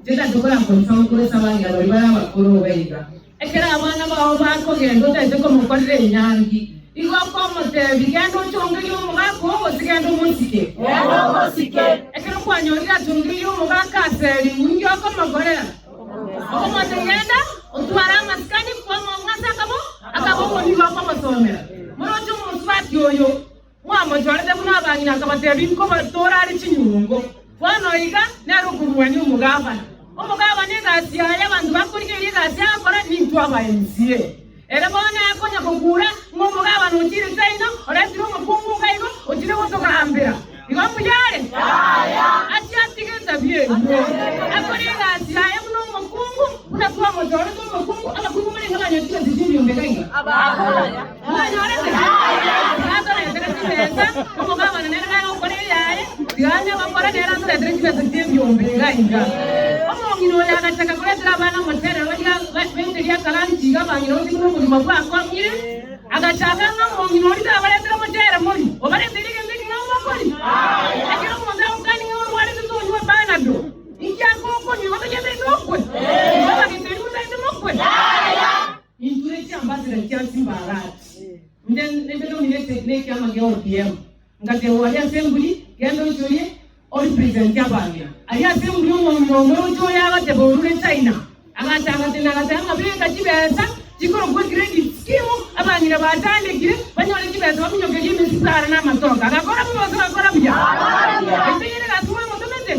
Inche tachokora nkoisa gokoresa abang'ina baria bare abakoro iga iga. Ekero abana bao bakogenda otagete komokorera enyangi, igo okomotebia, Genda ochongerie omogaka oo, gose genda omosike. Ekero kwanyorire achongeire omogaka ase erigwe, inki okomokorera? Okomotebia, Genda otware amasikani, kwamong'asa akabo, akaba omonigo okomosomera. Moroche omosubati oyo. Mwamochorete buna abang'ina akabatebia, Nkobatora are chinyungu. Bono iga nere okoruania omogabana. Omogabana egasi yaye abanto bakorigereria egasi agokora nintwe aba MCA. Ere bono akonya kokura ng'a omogabana ochire seino oretire omokungu iga igo ochire gotogambera. Igo mbuya are? Achie atige etabia eyio. Akore egasi yaye buna omokungu buna twamochorete omokungu, abakungu barenge banywa chigasi chi'ebiombe iga iga. Mwanyorete? Tiga atoretere chibesa, omogabana nere nagokora eyaye, tiga anye gokora nere atoretere chibesa chi'ebiombe iga iga. Omong'ina oyo agachaka koretera abana omocherero baria baiteria akaranchi iga abang'ina gose buna obogima bwakong'ire, agachaka ng'a omong'ina oria tabaretera omochere mori, obareteire egento ekeng'ao mokori? Ekero omonto agokania ng'a orwarete tonywa Panado, inki akokonywa? Igo tonyete intwe okwe? Igo abageteri motaete mokwe? Intwe chiambasera chia Simbarati, inche ninche nominete nekiama gia ODM, ngatebwa aria ase emburi, genda ochorie orepresente abang'ina. Aria ase emburi omong'ina omoroche oyo agateba orure China, agacha agatena agateba ng'a beka chibesa chikorokwa ecredit scheme, abang'ina bachandekire banyore chibesa baminyokerie emesisara na amatoke. Agakora bobe gose gakora buya? Echio egasi mwamotomete?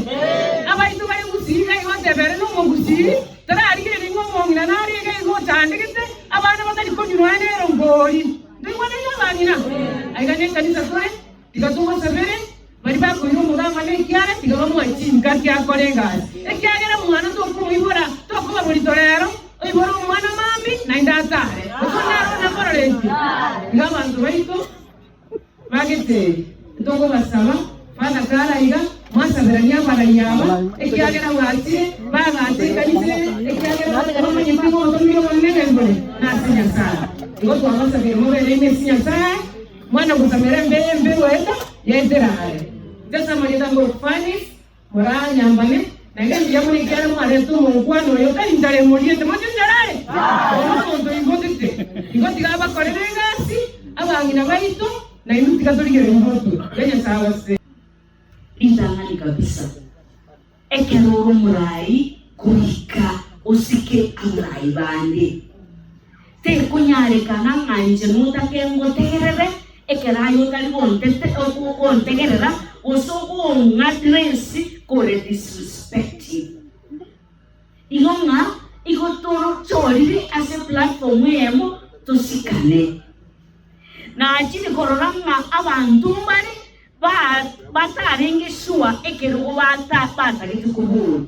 Abaito bare Gusii iga igo oteba ere nomogusii. Tararigereria ng'a omong'ina nare iga igo ochandegete abana batari konywa nonya nerongori. Ntoigwane inwe abang'ina? Aiga nekanisa tore, tiga tobasabere baria bakoira omogamba nekiara, tiga bamoe chingaki akore egasi. Ekiagera mwana tokomoibora, tokoba morito rero, oibore omwana mambi, naende atare. Gose onde naro onakororetie? Tiga abanto baito. Bageteri, ntokobasaba, Father kara iga, mwasaberanie abarai aba, ekiagera bwachire, bagacha ekanisa eye, ekiagera bamanyete ng'a obotomiri obonene mbore nase Nyasae. Igo twabasabire mobere ime ase Nyasae, mwana gosamera embe embe goeta yaetera are. Inche ase amarieta ngoroku Fanis, Moranyambane, naende mbuya mono ekiagera mwarete omonkwano oyo tari nchara emoriete. Moche nchara are? Bono omonto oigotete. Igo tiga abakorere egasi, abang'ina baito, na intwe tiga torigererie motwe. Tiga Nyasae abasesenie. Ritang'ani kabisa, ekero ore omoraai goika osike abarai bande. Tekonyarekana ng'a inche notake ngotegerere ekero aye otari gontegerera gose okong'address kore disrespective. Igo ng'a igo torochorire ase platform eyemo tosikane. Nachire korora ng'a abanto mbare batarenge sure ekerogo batagete koboria.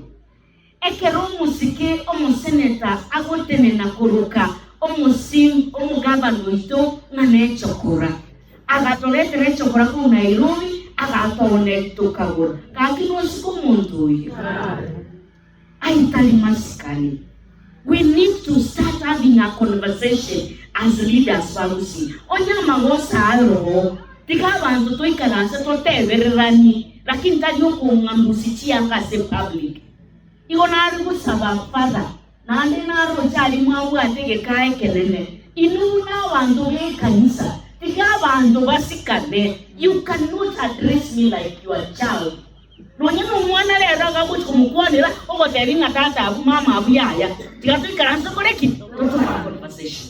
Ekero omosike omoseneta agotenena koroka omogabana oito ng'a nechokora, agatoretera echokora korwa Nairobi, agatooneri tokagora. Gaki nosike omonto oyio? Aye tari masikani. We need to start having a conversation as leaders ba Gusii. Onye amagoso aro, tiga abanto toikaranse totebereranie, lakini tari okong'ambusi chianga ase public. Igo nare gosaba Father, naende naroche aria mwabwate egekaa ekenene, inwe buna abanto b'ekanisa, tiga abanto basikane, you cannot address me like your child. Nonya nomwana rero agagochia komokwanera, ogotebia ng'a tata abwo, mama abwo yaya, tiga toikaranse tokore ki? Totware conversation.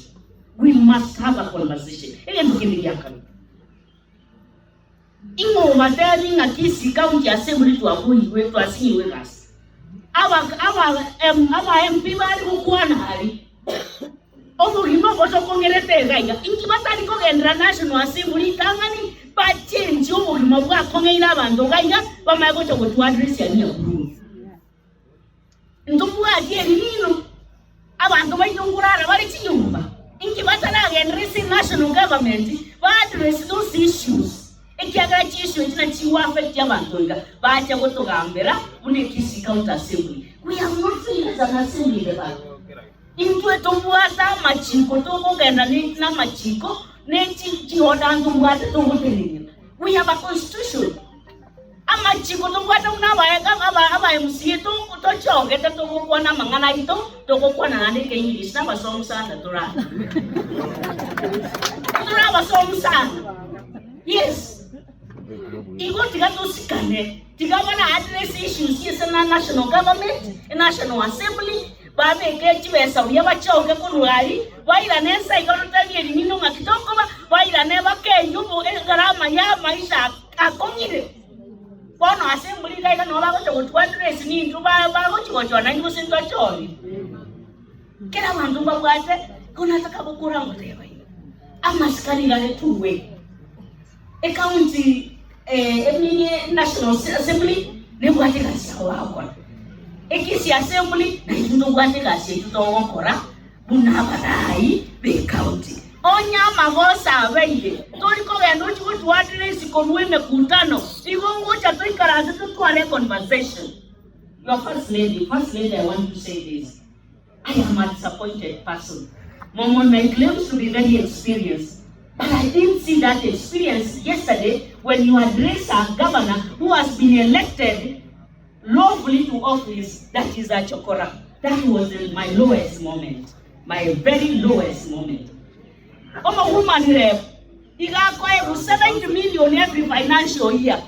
We must have a conversation. Egento kende giakabere. Ing'o obatebi ng'a Kisii County Assembly twaboirwe twasinyirwe egasi? Aba aba aba MP bare gokwana aria obogima obo tokong'erete iga iga, inki batari kogenderera National Assembly ritang'ani bachenchie obogima bwakong'eire abanto iga iga bamanye gocha gotuaddress aria Nyahururu. Ntobwati ebiino, abanto baito nkorara bare chinyomba, inki bataragenderera ase national government ba address those issues ekiagera chi issue echi nachi chigo affect abanto iga bacha gotogambera buna Kisii county assembly. We have not failed as an assembly the back. Intwe tobwate amachiko tokogenda na amachiko ne chi order ntobwate togotenenera. We have a constitution. Amachiko tobwate buna aba MCA tochogete togokwana amang'ana aito, togokwana naende eke English, nabasomu sana tore aba. Tore abasomu sana. Yes. Igo tiga tosikane, tiga bara address issues ase na national government, national assembly, babeke chibesa buya bachoke korwa aria, bairane ense iga totari erinino ng'aki tokoba, bairane bakeyie obo egarama ya amaisha akong'ire. Bono assembly iga iga nabo bagocha gotwa address nintwe ba bagochi gochora naintwe gose ntwachorire. Kera abanto mbabwate, igo nataka gokora ngoteba iga, amasikani iga are two way. Ecounty emini National Assembly nebwate egasi yabo bagokora. Ekisii Assembly naintwe ntobwate egasi yaito togokora buna abarai be county. Onye amagoso abeire, tori kogenda ochie gotwa address korwa emekutano, igo ngocha toikaranse totware econversation. Your first lady, first lady I want to say this. I am a disappointed person. Momome claims to be very experienced, but I didn't see that experience yesterday when you address a governor who has been elected lawfully to office, that is a chokora. That was my lowest moment, my very lowest moment. Omo woman rep, iga akoegwa 70 million every financial year.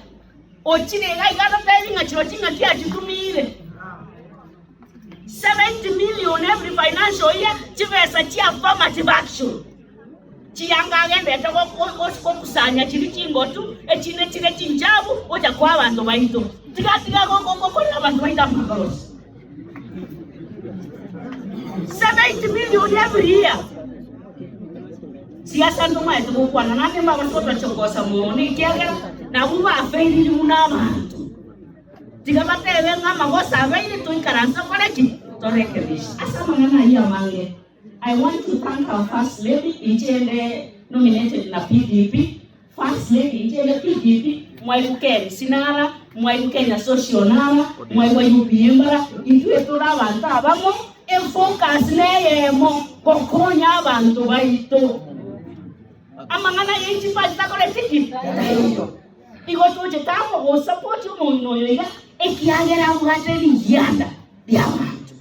Ochire iga iga agotebi ng'a chirochio ng'aki achitumire. 70 million every financial year chibesa chia affirmative action chianga agendete gokusanya chiri chingotu echinde chire chinchabu gocha koa abanto baito tiga tiga gokorera abanto baito amakorosi 70 million every year siasa ntomaete gokwana naende mbabase gotochokosa mono ekiagera nabwo bafailire buna abanto. Tiga batebe ng'a amagoso abeire toikaranse tokore ki? Torekebishe. Ase amang'ana ayio amange, I want to thank our First Lady, inche inde nominated na PDP, First Lady inche inde PDP, mwaigwa KMC nara, mwaigwa Kenya Social nara, mwaigwa UPA mbara, intwe tore abanto abamo, efocus neyemo, gokonya abanto baito. Amang'ana ye chipasi takoreti ki? Taiyo. Igo tochete amo gosapoti omong'ina oyo iga, ekiagera abwate rigianda ri'abanto.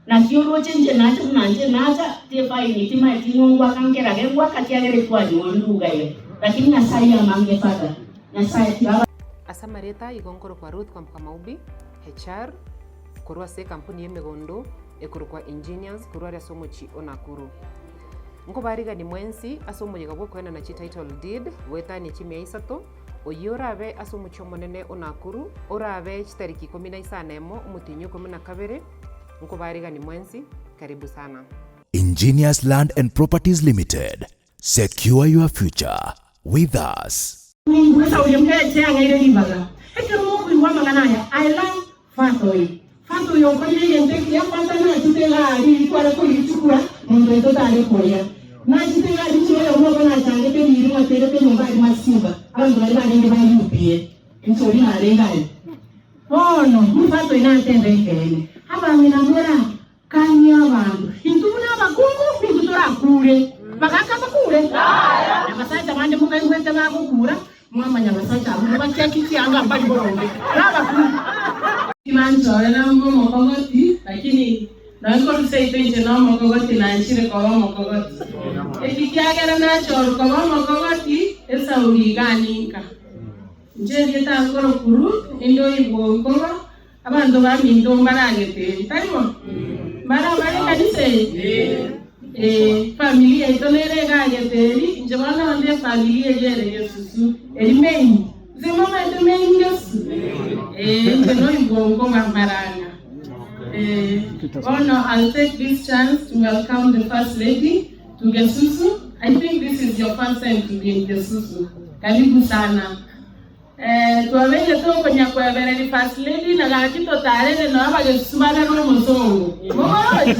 Naki oroche inche nacha buna inche nacha, tifaini timaeti ng'o ngwaka nkerage ngwaka kiagera etwanyorire iga iga. Lakini Nyasaye amange Father, Nyasaye tiga aba. Ase amarieta igo nkorokwa Ruth Kwamboka Maubi, HR, korwa ase ekampuni y'emegondo ekorokwa Engineers korwa aria ase omochie o Nakuru. Nkobarigani mwensi ase omoyega bw'okoenana chititle deed goetania chimia isato, oyio orabe ase omochie omonene o Nakuru, orabe chitariki ikomi na isano emo omotienyi o ikomi na kabere, nkobarigani mwensi, karibu sana. Engineers Land and Properties Limited, secure your future with us. Nigo esauri eche yang'eire ribaga. Ekero mokoigwa amang'ana aya, I love Father oyo. Father oyo okorire egento ekiya kwanza nachete egari tware korichukura monto oito tare koya. Nachete egari inche oyomo obo nachangete riiri mwaterete nyomba aria Masimba abanto baria barenge ba UPA. Inche oria narenge aria. Bono Father oyo nantebe ekeene. Abang'ina mora Kanyia abanto, intwe buna abakungu nintwe torakure. Bagaka bakure? Abasacha bande mokaigwete bagokura, mwamanya abasacha abwo mobachekie chianga mbari boronge, nabakungu. Tibanchorera mbe omokogoti, lakini nonya nkorwa seito inche nomokogoti nanchire koba omokogoti. Eki kiagera nachorwa koba omokogoti, esauri iga ninka. Inche erieta nkorokwa Ruth, inde oigwa nkoba. Abanto baminto mbaragete, tari bo? Mbare abare ekanisa eye? Ee, efamiri yaito nere egagete eri, inche bono onde efamiri eria ere Gesusu, eri main. Inse momanyete main Gesusu? Ee, inche noigwa nkoba mbarang'a. Ee, bono I'll take this chance to welcome the First Lady to Gesusu. I think this is your first time to be in Gesusu. Karibu sana. Twabeire tokonya kwebereria First Lady na gaki totarere nonya abagesusu bare nomosongo. Moborochi?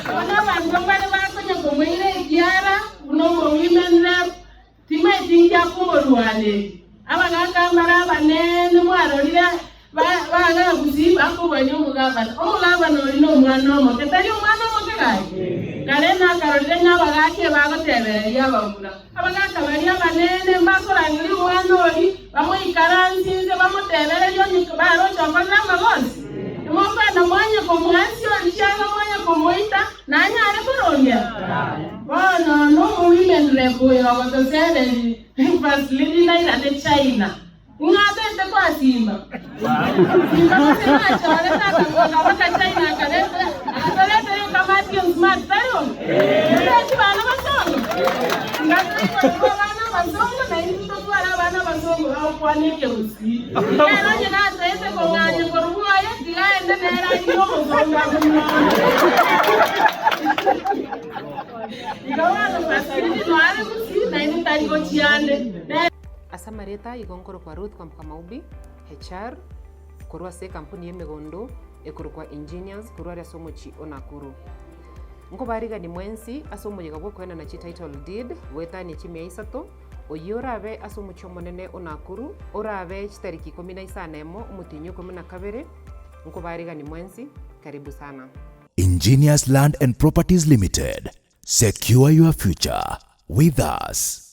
Bono abanto mbare bakonya komoira ekiara buna omo women rep, timaeti inki akomorwaneria. Abagaka mbare abanene mwarorire ba Gusii bakobwania omogavana. Omogavana oria nomwana omoke, tari omwana omoke gaki? Kare nakarorire ng'a abagaaka ebagotebereria abamura. Abagaaka baria abanene mbakorangeria omwana oria, bamoikaransie inse, bamotebererie onye baroche okorire amagoso. Timokwana mwanye komoansia oria chianga mwanye komoita, nanyare korongera? Bono nomowomen rep oyo ogotosereria, First Lady nairane China. Ing'atete kwa Simba. Simba gose nachorete akagoka baka China akaretera akatoretera ekamati ensmart tari bono? Tobechi bana basongo? Ngatoigwa abana abasongo na intwe totware abana abasongo bagokwana ekegusii. Ekero onye nataete kong'anya korwa bwoye tiga aende nere arige omosongo amonyuome. Igo bono Pastor noare gusii naende tari gochia ande. Ase amarieta igo nkorokwa Ruth Kwamboka Maubi, HR, korwa ase ekampuni y'emegondo ekorokwa Engineers korwa aria ase omochie o Nakuru. Nkobarigani mwensi ase omoyega bw'okoenana chititle deed goetania chimia isato, oyio orabe ase omochie omonene o Nakuru, orabe chitariki ikomi na isano emo omotienyi o ikomi na kabere, nkobarigani mwensi, karibu sana. Engineers Land and Properties Limited, secure your future with us.